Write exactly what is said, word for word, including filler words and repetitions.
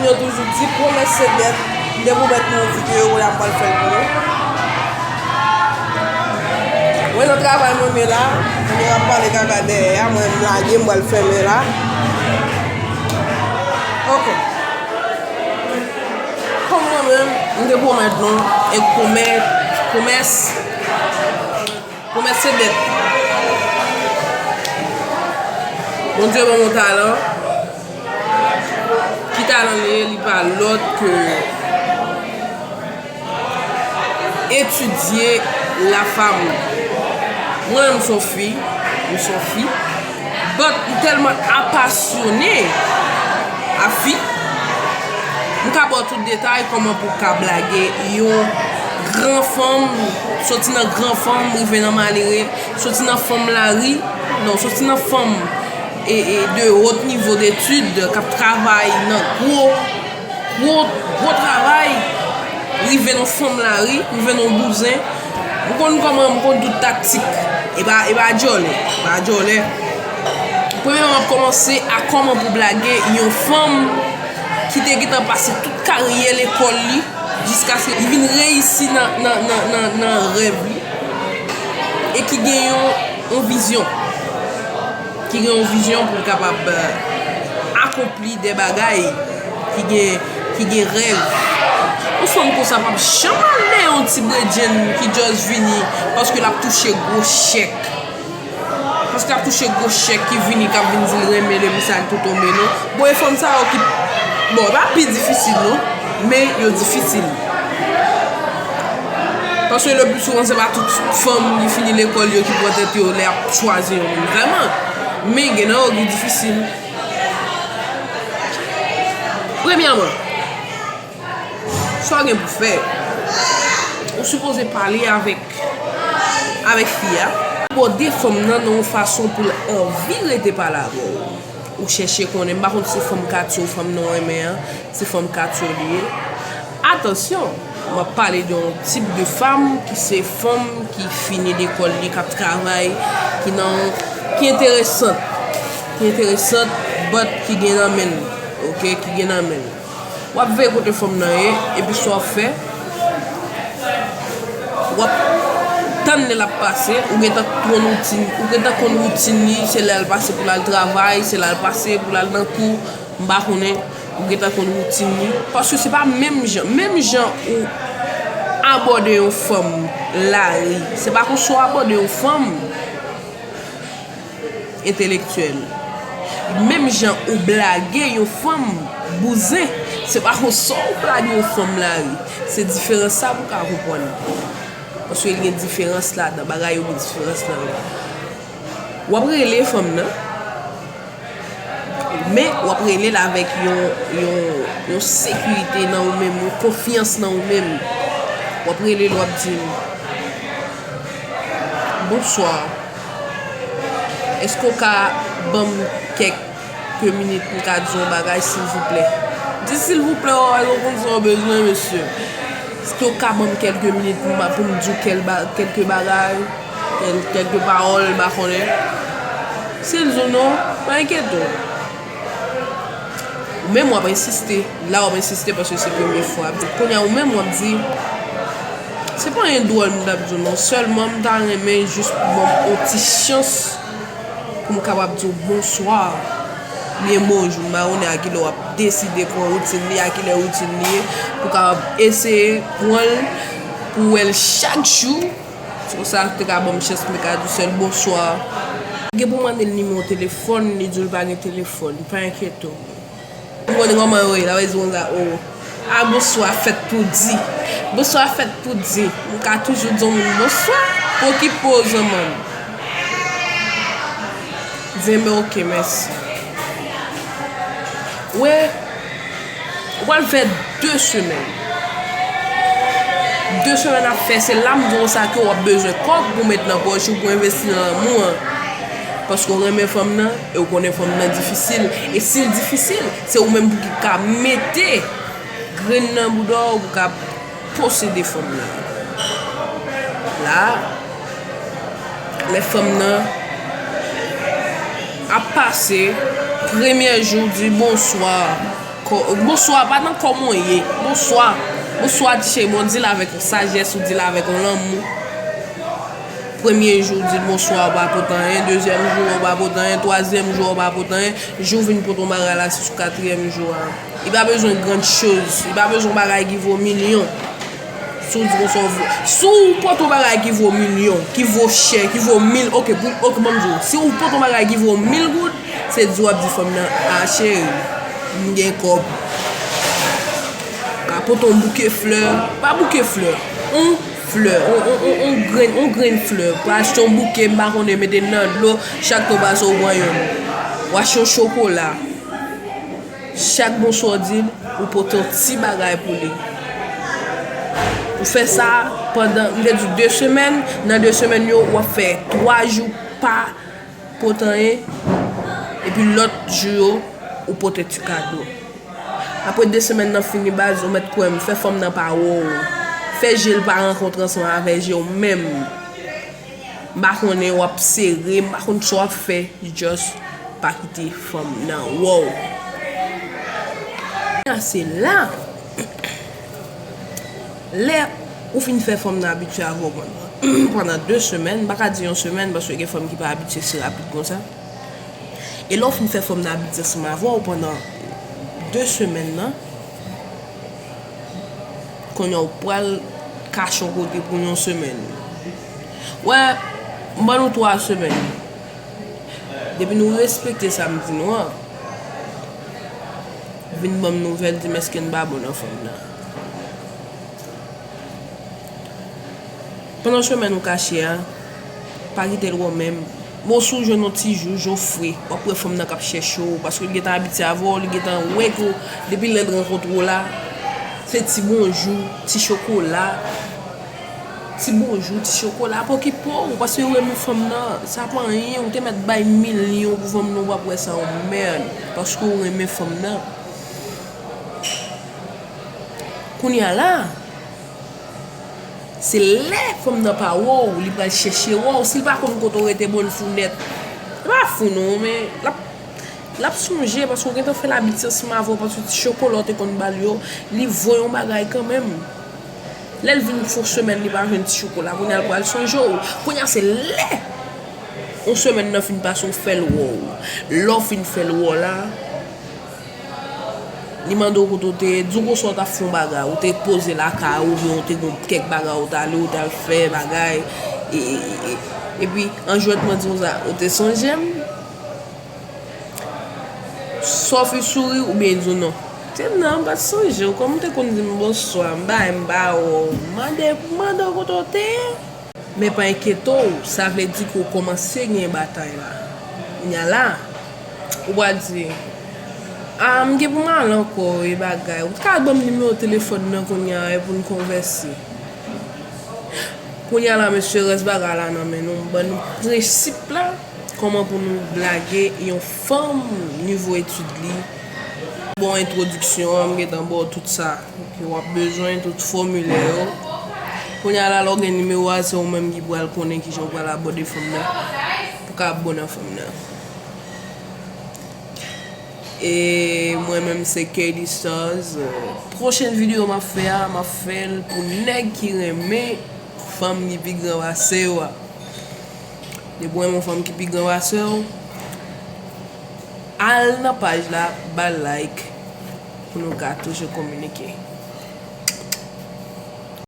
Yo toujou di, pwomès se dèt. M te pwomèt nou yon videyo, kounye a m pral fè l pou nou. Mwen nan travay mwen, men la, kounye a m ap pale kaka dèyè a, mwen m lage, m pral fèmen la. Ok. Kòm mwen menm, m te pwomèt nou, e pwomès, pwomès, pwomès se dèt. Bondye ban m yon talan. Ki talan li ye? Li pa lòt ke etidye lafa moun. Mwen, m se yon fi, m se yon fi, but m tèlman apasyone a fi, m ka ba w tout detay kòman pou w ka blage yon gran fanm, soti nan gran fanm, rive nan malere, soti nan fanm lari, non, soti nan fanm e, e de haut niveau d'études, k ap travay nan gwo, gwo, gwo travay, rive nan fanm lari, rive nan bouzen. M konn kòman, m konn tout taktik. E pa, e pa djòlè, e pa djòlè. Premyèman, m ap kòmanse a kòman pou blage yon fanm ki te gentan pase tout karyè lekòl li, jiskaske li vin reyisi nan, nan, nan, nan, nan rèv li, e ki gen yon, yon vizyon, ki gen yon vizyon pou l kapab, euh, akonpli de bagay, ki gen, ki gen rèv. Yon fanm konsa p ap janm al dèyè yon ti bredjenn ki just vini paske l ap touche gwo chèk. Paske l ap touche gwo chèk ki vini, k ap vin di l renmen l, epi sa l tou tonbe, non. Bon, e fanm sa yo ki, bon, e pa pi difisil, non, men yo difisil. Paske le pli souvan, se pa tout fanm ki fini lekòl yo ki pran tèt yo lè y ap chwazi yon moun vrèman. Men gen nan yo ki difisil. Premyèman, sa w gen pou fè, ou sipoze pale avèk, avèk fi a. Abòde fanm nan nan yon fason pou l anvi rete pale avè w. Ou chèche konnen, m pa konn si se fanm katye ou fanm nan w renmen an, se fanm katye w li ye. Atansyon, m ap pale de yon tip de fanm ki se fanm ki fini lekòl li, k ap travay, ki nan, ki enteresant, ki enteresant, but ki gen nan men l, ok, ki gen nan men l. W ap veye kote fanm nan ye, epi sa w ap fè, w ap tann lè l ap pase, ou gentan konn woutin, ou gentan konn woutin li, se lè l pase pou l al travay, se lè l pase pou l al nan kou, m pa konnen, ou gentan konn woutin li. Paske se pa menm jan, menm jan ou abòde yon fanm lari, se pa konsa w abòde yon fanm entelektyèl. Menm jan ou blage yon fanm bouzen, se pa konsa ou blage yon fanm lari. Se diferans sa pou w ka konprann. Paske l gen diferans ladan, bagay yo gen diferans ladan. W ap rele fanm nan, men w ap rele l avèk yon, yon, yon sekirite nan ou menm, yon konfyans nan ou menm. W ap rele l, w ap di l, "Bonswa." Èske w ka ban m kèk minit pou m ka di w yon bagay, silvouplè? Di silvouplè, w pa konn sa w bezwen, mesye. Èske w ka ban m kèlke minit pou m, pou m di w kèl ba-, kèlke bagay, kèl, kèlke pawòl, m pa konnen? Si l di w non, pa enkyete w. Ou menm w ap ensiste. La w ap ensiste paske se premye fwa. Kounye a ou menm w ap di, "Se pa anyen dwòl m t ap di w non, sèlman m ta renmen jis pou ban m yon ti chans pou m kapab di w bonswa oubyen bonjou." M pa konnen a kilè w ap deside pran woutin li, a kilè woutin li ye, pou w kapab eseye pran l, pou w wè l chak jou. Se konsa, te ka ban m chans pou m te ka di w sèl bonswa. Ou gen pou w mande l nimewo telefòn, li di w l pa gen telefòn. Pa enkyete w. M konnen kòman yo ye, l ap di konsa, "O, a, bonswa fèt pou di. Bonswa fèt pou di." M ka toujou di yon moun, "Bonswa, okipe w, zanmi m." Di, "Enben, oke, mèsi." Wè, ou pral fè de semèn. De semèn ap fè, se la m di w sa ke w ap bezwen kòb pou w met nan pòch ou, pou envesti nan lanmou an. Paske w renmen fanm nan, e w konnen fanm nan difisil. E si l difisil, se ou menm pou ki ka mete grenn nan bouda w pou ka posede fanm nan. La, lè fanm nan ap pase, premyè jou, di bonswa, Bonswa, pa nan kòman w ye. Bonswa. Bonswa, ti cheri, bon, di l avèk yon sajès, ou di l avèk yon lanmou. Premye jou, ou di l bonswa, ou pa pot anyen. Dezyèm jou, ou pa pot anyen. Twazyèm jou, ou pa pot anyen. Jou vin pot yon bagay la, se sou katriyèm jou a. Li pa bezwen grand chose. Li pa bezwen yon bagay ki vo milyon. Si w di konsa, w vo, si w pot yon bagay ki vo milyon, ki vo chè, ki vo mil, oke, pou, oke, ban m di w, si w pot yon bagay ki vo mil goud, se di w ap di fanm nan, a cheri, m gen kòb. Ka pot yon bouke flè, pa bouke flè, yon flè, yon, yon, yon, yon grenn, yon grenn flè. Pou achte yon bouke, m pa konnen, mete l nan dlo, chak tan w pase w pran youn. Ou achte yon chokola. Chak bonswa w di l, ou pote yon ti bagay pou li. Ou fè sa pandan, m te di de semèn, nan de semèn yo, w ap fè twa jou pa pote anyen, epi lòt jou yo, ou pote ti kado. Apre de semèn nan fini, baz, ou mèt kwè m, fè fanm nan pa wè w. Fè je l pa rankontre ansanm avè je w menm. M pa konnen w ap sere, m pa konn sa w ap fè, just pa kite fanm nan wè w. Kounye a se la, lè ou fin fè fanm nan abitye avè w pandan, pandan de semèn, m pa ka di yon semèn, paske gen fanm ki pa abitye si rapid konsa. E lè w fin fè fanm nan abitye ansanm avè w pandan de semèn nan, kounye a w pral kache yon kote pou yon semèn. Wè, m ban nou twa semèn. Depi nou respekte sa m di nou an, vin ban m nouvèl, di m èske n pa bon nan fanm nan. Pandan semèn ou kache a, pa kite l wè w menm. Bon, si w jwenn yon ti jou, je w fre, w ap wè fanm nan k ap chèche w, paske li gentan abitye avè w, li gentan wè ke w, depi lè l rankontre w la, se ti bonjou, ti chokola, ti bonjou, ti chokola, pa okipe w, paske w renmen fanm nan, sa pa anyen, ou te mèt bay milyon pou fanm nan, w ap wè sa yon mèd, paske w renmen fanm nan. Kounye a la, se lè fanm nan pa wè w, li pral chèche wè w. Si l pa konn kote w rete, bon, l fou nèt. Li pa fou non, men l ap, l ap sonje, paske w gentan fè l abitye ansanm avè w, paske ti chokola w te konn ba l yo, li voye yon bagay kanmenm. Lè l vin fè yon semèn, li pa jwenn ti chokola, kounye a l pral sonje w. Kounye a se lè yon semèn nan fin pase, w fè l wè w. Lè w fin fè l wè w la, li mande w kote w te ye, di w konsa w t ap fè yon bagay, ou te poze lakay ou, oubyen ou te gon kèk bagay ou t ale, ou t al fè bagay, e, e, e, e, epi, an jwètman di konsa, ou te sonje m? Sòfi souri oubyen li di w non? Di l non, m pa t sonje w, kòm ou te konn di m bonswa, m pa, m pa wè w, mande, mande w kote w te ye. Men pa enkyete w, sa vle di ke w kòmanse gen batay la. Kounye a la, ou pral di, a, m gen pou m ale ankò, e bagay. Ou t ka ban m nimewo telefòn nan kounye a, e pou n konvèse. Kounye a la, mesye, rès bagay la nan men nou. M ban nou prensip la, kòman pou nou blage yon fanm nivo etid li. Bon, entwodiksyon an, m gentan ba w tout sa ke w ap bezwen, tout fòmilè yo. Kounye a la, lè w gen nimewo a, se ou menm ki pral konnen kijan w pral abòde fanm nan pou w ka bon nan fanm nan. E mwen menm se Katie Stars. Pwochen videyo m ap fè a, m ap fè l pou nèg ki renmen fanm ki pi gran pase yo a. Depi w renmen yon fanm ki pi gran pase w, al nan paj la, ba l like pou nou ka toujou kominike.